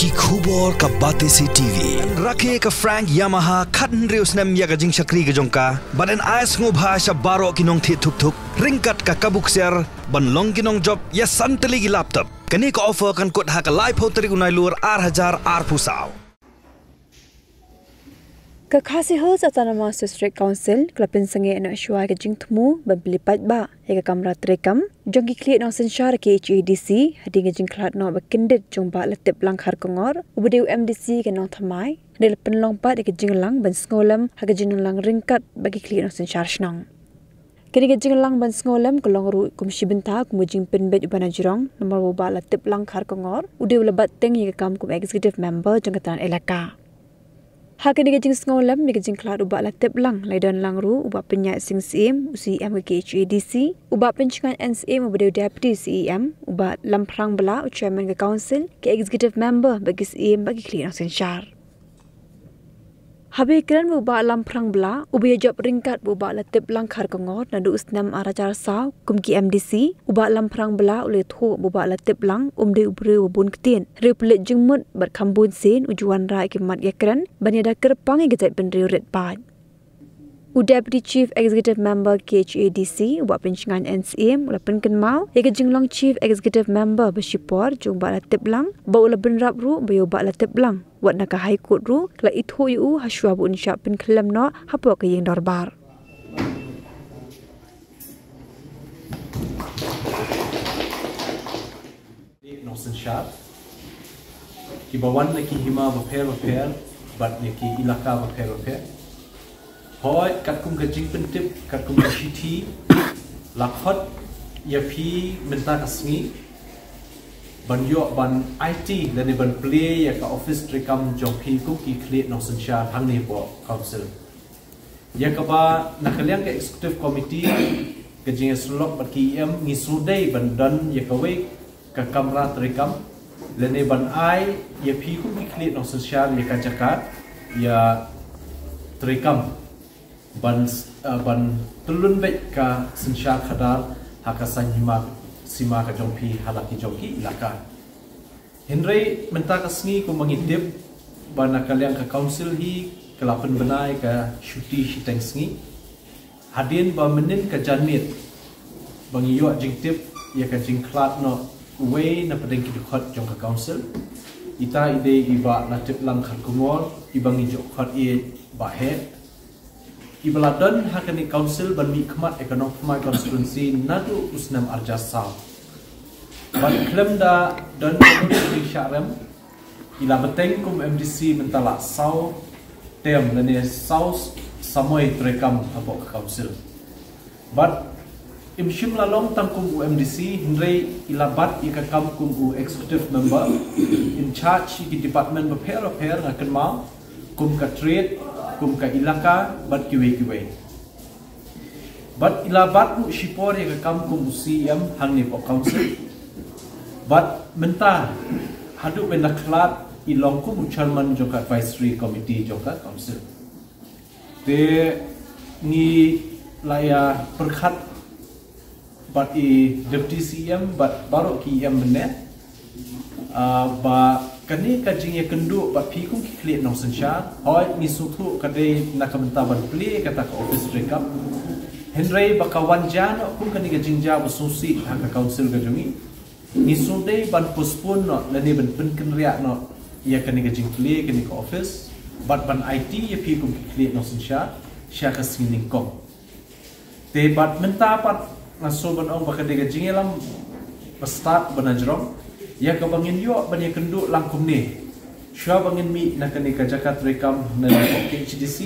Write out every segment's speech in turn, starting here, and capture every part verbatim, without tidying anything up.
Ki khubor ka Batesi T V. Rakhe ka Frank Yamaha khathynriew snem ïa ka jingshakri ka jong ka. Bad yn ai sngewbha sha baroh ki nongthied thuk thuk ryngkat ka kabu ksiar ban long ki nongjop ïa san tylli ki laptop. Kane ka offer kan kut ha ka laiphew tarik u Nailur ar hajar arphew saw. Ka Khasi Hills Autonomous District Council ka la pynsangeh noh shuwa ka jingthmu ban plie paidbah ïa ka kamra treikam jong ki khlieh nongsynshar K H A D C hadien ka jingkhlad noh ba kyndit jong Bah Latiplang Kharkongor uba dei u M D C ka Nongthymmai. Hynrei la pynlong pat ïa ka jingïalang ban sngewlem ha ka jinglong ryngkat bad ki khlieh nongsynshar shnong. Kane ka jingïalang ban sngewlem ka long ruh kum shi bynta kum ka jingpynbeit uba na jrong namar u Bah Latiplang Kharkongor u dei u la bat teng ïa ka kam kum executive member jong ka tnad elaka. Ha kane ka jingsngewlem ïa ka jingkhlad u Bah Latiplang la don lang ruh u Bah Pynïaid Sing Syiem, u C E M ka K H A D C, u Bah Pynshngaiñ N Syiem uba dei u deputy C E M, u Bah Lamphrang Blah, u chairman ka council, ki executive member bad ki syiem bad ki khlieh nongsynshar. Haba ïakren bad u Bah Lamphrang Blah uba ïajop ryngkat bad u Bah Latiplang Kharkongor naduh u snem ar hajar saw kum ki M D C, u Bah Lamphrang Blah u la ïathuh ba u Bah Latiplang um dei u briew uba bun ktien, hynrei u pynleit jingmut bad kham bun sien u ju wanrah ïa ki mat ïakren ban ïada kyrpang ïa ka jaitbynriew rit paid. U Deputy Chief Executive Member K H A D C u Bah Pynshngaiñ N Syiem u la pynkynmaw ïa ka jinglong Chief Executive Member ba shipor jong u Bah Latiplang bad u la bynrap ruh ba ïa u Bah Latiplang wat na ka High Court ruh ka la ithuh ïa u ha shuwa ba un shah pynkhyllem noh hapoh ka ïing dorbar. Nongsynshar kiba wan na ki hima bapher bapher bad na ki ilaka bapher bapher. Hooid, katkum ka jingpyntip, katkum ka shithi, la khot ïa phi mynta ka sngi ban ïoh ban aiti lane ban plie ïa ka office treikam jong phi kum ki khlieh nongsynshar hangne hapoh council. Ïa kaba na ka liang ka executive committee, ka jingïasyllok bad ki E M, ngi sngewdei ban don ïa kawei ka kamra treikam lane ban ai ïa phi kum ki khlieh nongsynshar ïa ka jaka ïa treikam ban, eh, ban tyllun beit ka synshar khadar ha ka saiñ hima sima ka jong phi ha la ki jong ki ilaka. Hynrei mynta ka sngi kumba ngi tip ba na ka liang ka council hi ka la pynbna ïa ka shuti shiteng sngi. Hadien ba mynnin ka janmiet ba ngi ïoh jingtip ïa ka jingkhlad noh uwei na pdeng ki dkhot jong ka council, ita i dei i Bah Latiplang Kharkongor iba ngi ju khot ïa i Bah Heh, iba la don ha kane ka council ban mihkhmat ïa ka Nongthymmai constituency naduh u snem ar hajar saw. Bad khlem da don ka jingshah rem, i la bteng kum M D C mynta la saw term lane saw samoi treikam hapoh ka council. Bad im shym la long tang kum u M D C, hynrei i la bat ïa ka kam kum u executive member in charge ïa ki department bapher bapher, nga kynmaw kum ka trade, kum ka ilaka bad kiwei kiwei. Bad i la bat ruh shipor ïa ka kam kum u C E M hangne hapoh council. Bad mynta haduh ba i la khlad i long kum u chairman jong ka advisory committee jong ka council. Te ngi la ïa pyrkhat bad i deputy C E M bad baroh ki E M mynne, ah, ba kane ka jingïakynduh bad phi kum ki khlieh nongsynshar, hooid ngi sngewthuh ka dei na ka bynta ban plie kata ka office treikam. Hynrei ba ka wan jia noh kum kane ka jingjia ba sngewsih ha ka council ka jong ngi, ngi sngewdei ban postpone noh lane ban pynkynriah noh ïa kane ka jingplie kane ka office bad ban aiti ïa phi kum ki khlieh nongsynshar sha ka sngi nyngkong. Te bad mynta pat nga sngew ban ong ba ka dei ka jingïalam ba stad ba na jrong ïa kaba ngin ïoh ban ïakynduh lang kumne. Shuwa ba ngin mih na kane ka jaka treikam na K H A D C,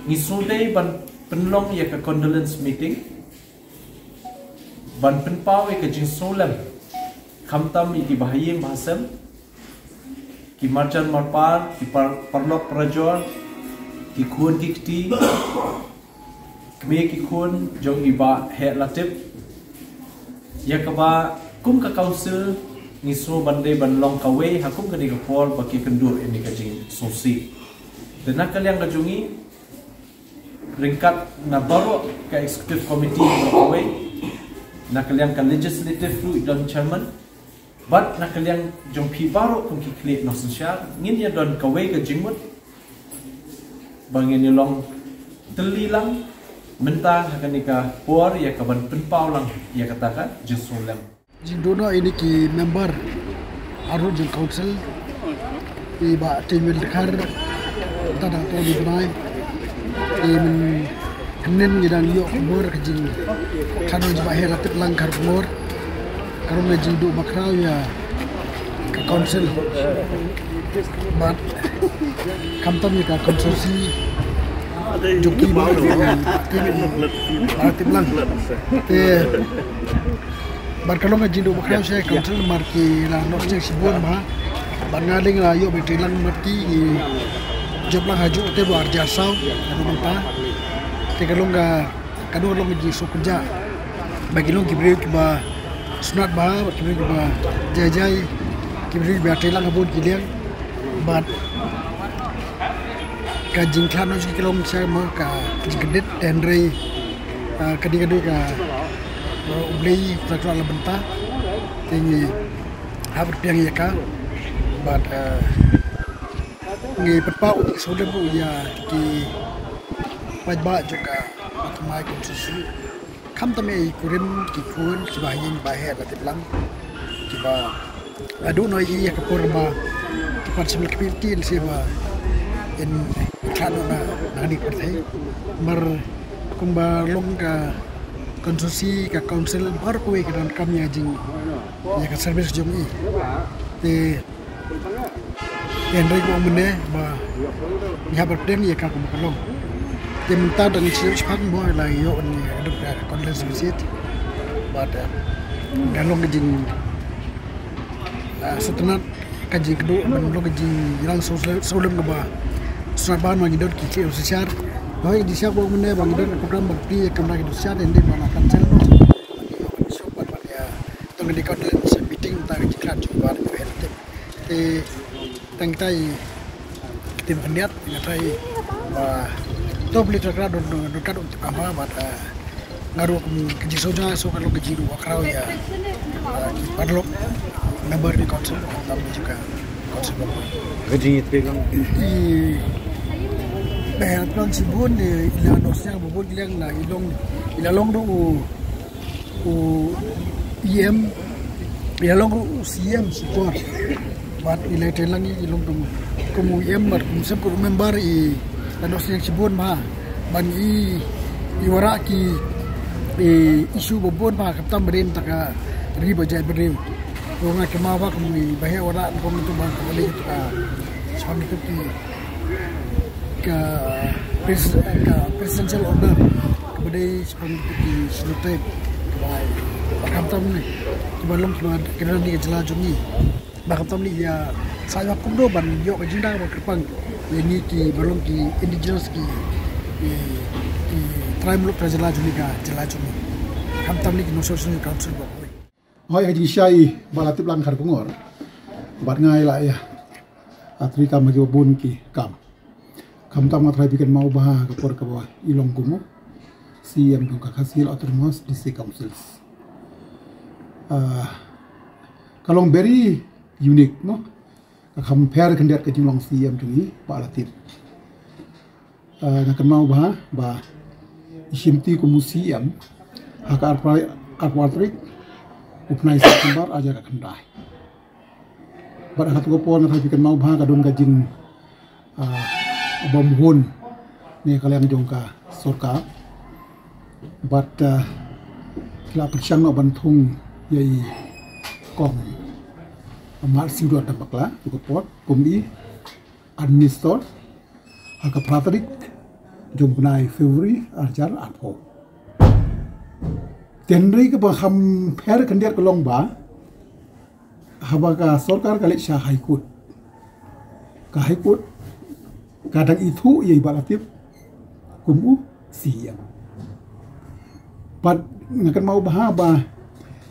ngi sngewdei ban pynlong ïa ka condolence meeting ban pynpaw ïa ka jingsngewlem khamtam ïa ki bahaïing bahasem, ki marjan marpar, ki par-, paralok parajor, ki khun ki kti, kmie ki khun jong i Bah Heh Latip. Ïa kaba kum ka council ngi sngew ban dei ban long kawei ha kum kane ka por ba ki kynduh ïa kane ka jingsngewsih. Te na ka liang ka jong ngi, ryngkat na baroh ka executive committee baroh kawei, na ka liang ka legislative ruh i don chairman, Bad na ka liang jong phi baroh kum ki khlieh nongsynshar, ngin ïa don kawei ka jingmut ba ngin ïa long tylli lang mynta ha kane ka por ïa ka ban pynpaw lang ïa kata ka jingsngewlem. Jingduh noh ïa ki member arngut jong council, i Bah Timil Dkhar, ta dang to di bnai. I mynhynnin ngi dang ïoh khubor ka jingkhlad noh jong Bah Heh Latiplang Kharkongor. Ka long ka jingduh bakhraw ïa ka council bad khamtam ïa ka constituency jong ki Bah Timil, Bah Latiplang. Te bad ka long ka jingduh bakhraw sha ka council namar ki la noh sha shibun bha. Bad nga dang la ïoh ba trei lang bad ki, ngi jop lang hajuh te ba arja saw ka dang mynta. Te ka long ka, ka dang long ka jingsngewkynjah ba ki long ki briew kiba sngewtynnat bha, ba ki briew kiba jai jai, ki briew kiba trei lang ha bun ki liang. Bad ka jingkhlad noh jong ki ka long sha mo ka jingkyndit, te hynrei, ah, ka dei ka dei ka, ah, U Blei u la kyrpad la bynta. Te ngi hap ban pdiang ïa ka bad, ah, ngi pynpaw ïa ki sngewlem ruh ïa ki paidbah jong ka Thymmai constituency. Khamtam ïa i kurim ki khun kiba ha ïing Bah Heh Latiplang kiba la duh noh ïa i ha ka por ba ki pan sha mylliem kpit ki lehse ba in khlad noh na, na kane ka pyrthei. Namar kumba long ka constituency, ka council baroh kawei ka donkam ïa jing, ïa ka service jong i. Te Te hynrei kumne ba ngi hap ban pdiang ïa ka kum ka long. Te mynta dang shu shipang mo la ïoh ngi duk da condolence visit. Bad, eh, ka long ka jing, ah, sngewtynnat, ka jingkyrduh, ban long ka jingïalang sngewlem kaba sngewtynnat ba ngi don ki khlieh nongsynshar. Hooid, ka jingshisha ba mynne ba ngi don ka program ba kti ïa ka kamra ki nongsynshar, hynrei ba la cancel noh. Ban ïoh ban shu ban ban ïa don ka condolence meeting mynta ka jingkhlad jong i Bah Heh Latip. Te tang kita i tim khyndiat nga tharai ba to pli to kra don don ka don tip kama bad, eh, nga ruh kum ka jingsngew jong nga shu ka long ka jingduh bakhraw ïa, eh, ki paralok member ni council, tam ni juga council. Ka jingïatreilang i Bah Heh Latiplang shibun, eh, i la noh sniang bun bun liang la i long, i la long ruh u u E M, i la long ruh u C M shipor. Bad i la trei lang i long kum, kum u E M bad kum sep kum member i la noh sniang shibun bha. Ban i, i wanrah ki, i issue ba bun bha khamtam ba dei na ka ri ba jaitbynriew. Nga kynmaw ba kum i Bah Heh wanrah kum tu ba ka lei tu ka shipang tu ki ka pres-, ka presidential order kaba dei shaphang ki snow tape ba, ba khamtam ne kiba long kiba kynran ne ka jylla jong ngi. Ba khamtam ne ïa sa ïa kumno ban ïoh ka jingdang ba kyrpang ïa ngi kiba long ki indigenous ki, ki, ki trai muluk trai jylla jong ngi ka jylla jong ngi. Khamtam ne ki North East Council ba. Hooid, ka jingshisha i Bah Latiplang Kharkongor. Bad nga i la ïa, ah, trei kam ha kiba bun ki kam. Khamtam nga tharai phi kynmaw bha ka por kaba i long kum u C M jong ka Khasi Hills Autonomous District Councils. Ah, ka long very unique mo. Ka kham pher khyndiat ka jinglong C M jong i Bah Latip. Ah, nga kynmaw bha ba i shim ti kum u C M ha ka arphew, arphew tarik u bnai September arhajar khyndai. Bad ha katu ka por nga tharai phi kynmaw bha ka don ka jing, ah, bym hun ne ka liang jong ka sorkar. Bad, ah, ki la pyrshang noh ban thung ïa i Kong Matsiewdor Dambakla ha katu ka por kum i administrator ha ka phra tarik jong u bnai February arhajar arphew. Te hynrei kaba kham pher khyndiat ka long ba haba ka sorkar ka leit sha High Court, ka High Court ka dang ithuh ïa i Bah Latip kum u C M. Bad nga kynmaw bha ba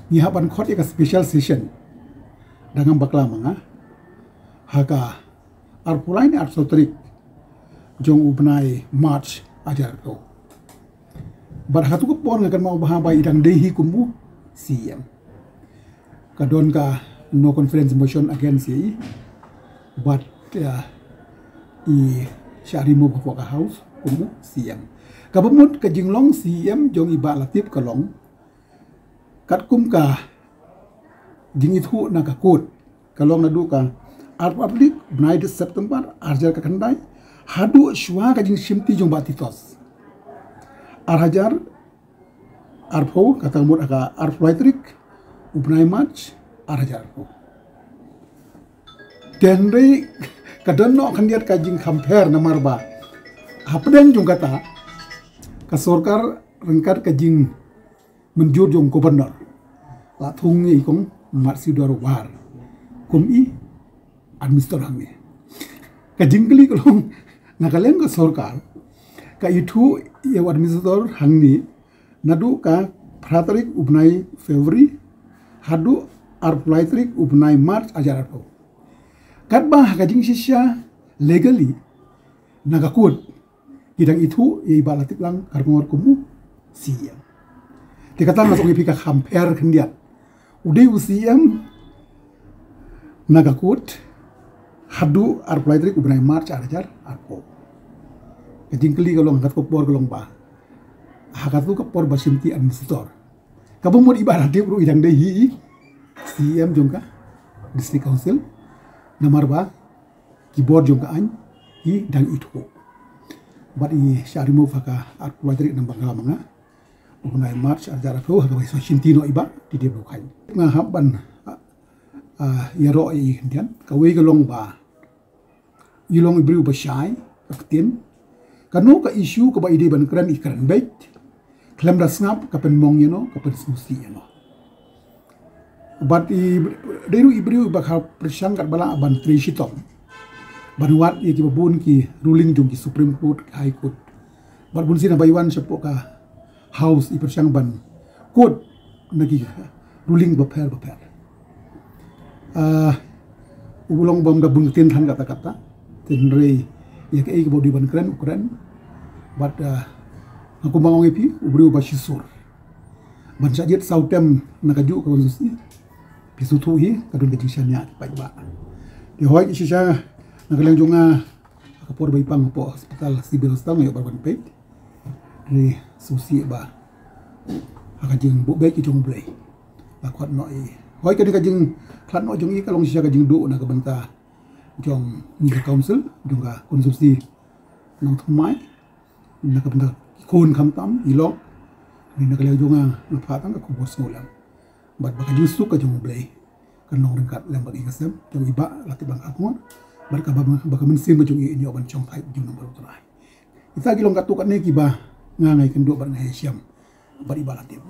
ngi hap ban khot ïa ka special session da ngam bakla ma nga ha ka arphew lai ne arphew tarik jong u bnai March arhajar arphew. Bad ha katu ka por nga kynmaw bha ba i dang dei hi kum u C M. Ka don ka no confidence motion against ïa i, bad, uh, i shah remove hapoh ka House kum u C E M. Kaba mut ka jinglong C E M jong i Bah Latif ka long katkum ka jingithuh na ka court, ka long naduh ka arphew tarik bnai September arhajar khatkhyndai, haduh shuwa ka jingshimti jong Bah Titos. Arhajar arphew, kata ka mut ha ka arphew lai tarik u bnai March arhajar arphew. Te hynrei ka don noh khyndiat ka jingkhampher, namar ba hapdeng jong kata ka sorkar ryngkat ka jingmynjur jong Governor la thung ïa i Kong Matshidiawar War kum i administrator hangne. Ka jingkylli ka long, na ka liang ka sorkar ka ithuh ïa u administrator hangne naduh ka phra tarik u bnai February haduh arphew lai tarik u bnai March arhajar arphew. Katba ha ka jingshisha legally na ka court ki dang ithuh ïa i Bah Latif Langkarbnor kum u C E M. Te kata nga sngewthuh ïa phi ka khampher khyndiat. U dei u C E M na ka court haduh arphew lai tarik u bnai March arhajar arphew. Ka jingkylli ka long, ha katto ka por ka long ba, ha katto ka por ba shimti administrator, kaba mut i Bah Latif ruh i dang dei hi i C E M jong ka District Council, namar ba ki bor jong ka aiñ ki dang ithuh. Bad i shah remove ha ka arphew lai tarik, namar ba nga la manga u bnai March arhajar arphew, ha kaba i shah shimti noh i Bah T D Blue Khain. Nga hap ban, ah, ah, ïaroh ïa i khyndiat. Kawei ka long ba i long i briew ba shai ka ktien. Kano ka issue kaba i dei ban kren, i kren beit. Khlem da sngap ka pynmong ïano, ka pynsngewsih ïano. Bad i dei ruh i briew ba kha pyrshang katba lah ban trei shitom ban wad ïa kiba bun ki ruling jong ki Supreme Court, High Court. Bad bunsien haba i wan shapoh ka House i pyrshang ban quote na ki ruling bapher bapher. Ah, u long bym da bun ktien than katta katta. Te hynrei ïa kaei kaba u dei ban kren u kren. Bad, ah, nga kumba ong ïa phi, u briew ba shisur. Ban shah jied saw term na kajuh ka constituency, phi sngewthuh hi ka don ka jingshaniah ki paidbah. Te hooid shisha na ka liang jong nga, ha ka por ba i pang hapoh hospital, civil hospital, nga ïoh ban peit. Hynrei sngewsih ba ha ka jingbuh beit ki jong U Blei la khot noh i. Hooid, kane ka jingkhlad noh jong i ka long shisha ka jingduh na ka bynta jong ngi ka council, jong ka constituency Nongthymmai, na ka bynta ki khun khamtam i lok. Hynrei na ka liang jong nga, nga phah tang ka khubor sngewlem. Bad ba ka jingsuk ka jong U Blei kan long ryngkat lem bad i ka sem jong i Bah Latif Langkarbnor, bad kaba, ba ka mynsiem ka jong i yn ïoh ban shong thait jong u nambar U Trai. Kita ki long katto katne kiba nga, nga ïakynduh bad nga ïashem bad i Bah Latif.